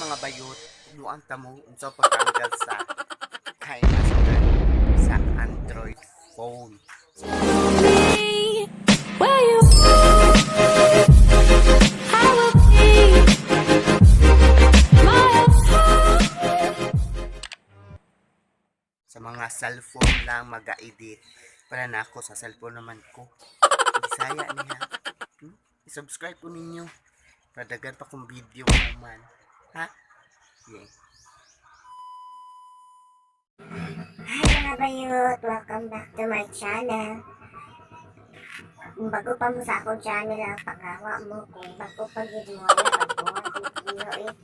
Mga bayot, tudluan ta mo unsa pagtanggal sa KineMaster sa Android phone. Be where you I will be miles high. Sa mga cellphone lang maga-edit. Para na ako sa cellphone naman ko. Bisaya niya. I-subscribe ko ninyo. Para daghan pa kong video man. Ha? Yeah. Hi, mga bayot! Welcome back to my channel. Kung bago pa mo sa akong channel, ang pagawa mo. Kung bago pa gid mo, wala pagbuhat video eh.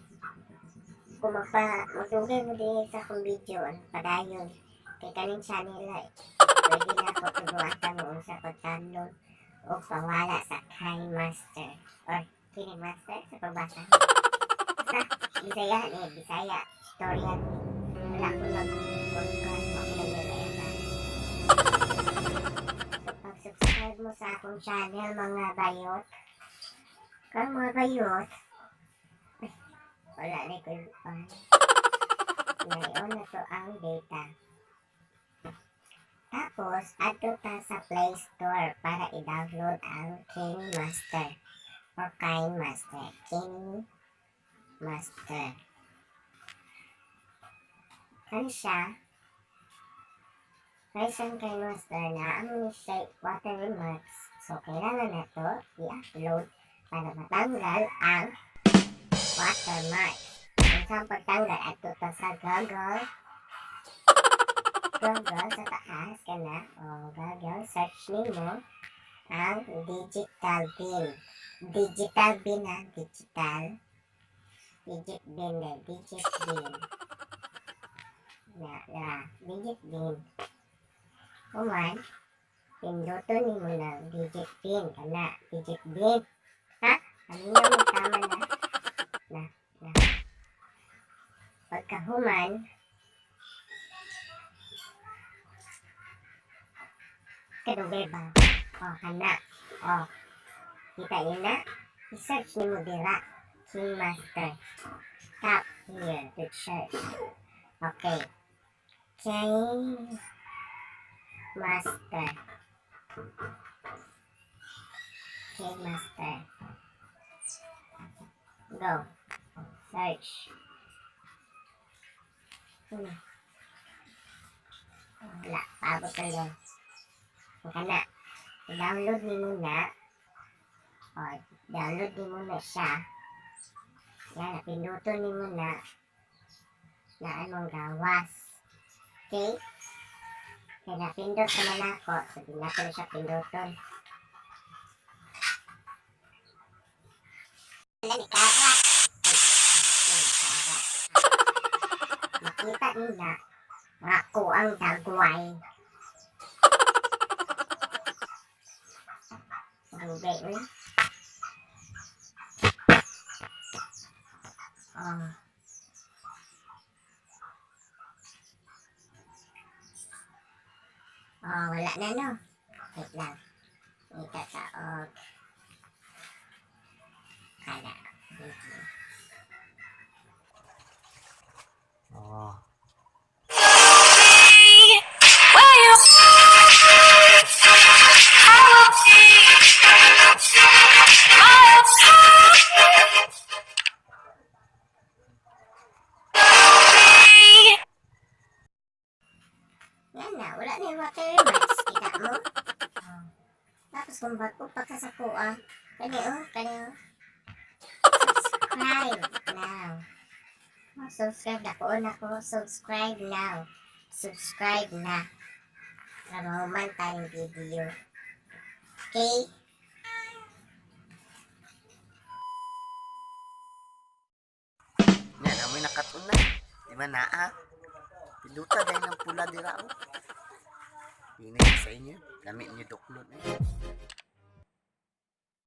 Kung magdugay mo din sa akong video, ang padayon. Kay kaning channel ay, pwede na ako tuduatan mo unsa pagtanong o pawala sa KineMaster. Or KineMaster sa pagbasa. Basta, Bisaya eh, Bisaya. Tutorial. Wala ko nag kuan mo ako nag. So, pag-subscribe mo sa akong channel, mga bayot. Kang mga bayot, ay, wala na ko yung ngayon na to ang data. Tapos, adto ta sa Play Store para i-download ang KineMaster or KineMaster. KineMaster. Kan siya, version KineMaster na ang siya watermarks. So, kailangan na to i-upload para matanggal ang watermark. Kung saan pagtanggal, adto ta sa Google. Google sa taas ka na. O, Google, search nimo ang digital bin. Digital bin ha, digital. Digit bin na, digit bin. Na, na, digit bin. Human, pinduton nimo ng digit bin. Kana, digit bin. Ha? Ano mo tama na? Na, na. Pagkahuman, kadugay ba? O, kana. O, kita niyo na? I-search nimo dira. KineMaster. Tap here to search. Okay. KineMaster. KineMaster. Go. Search. Wala. Paabot ka lang. Kana. I-download nimo na. O, download nimo na siya. Yan, pinduton nimo na na anong gawas. Okay? Kaya napindot naman ako. So, di na ko na siya pinduton. Wala ni Kara. Ay, ay, Kara. Makita nila ako ang dagway. Dugay, uy. Oh. Oh, wala na, no? Wait lang. Ita sa og. Kana. Video. Oh. Be where you I will be miles high. Be Yan na, wala na yung watermarks. Kita mo? Oh. Tapos kung bago pa ka sa kuha, kani oh, kani oh. Subscribe now. Oh, subscribe na ko na ko. Subscribe now. Subscribe na. Para mahuman tayong video. Okay? Yan, amoy nakatun na. Di ba naa? Pinduta dahil ng pula dira oh. Pinay sa inyo. Lami niyo duklon eh.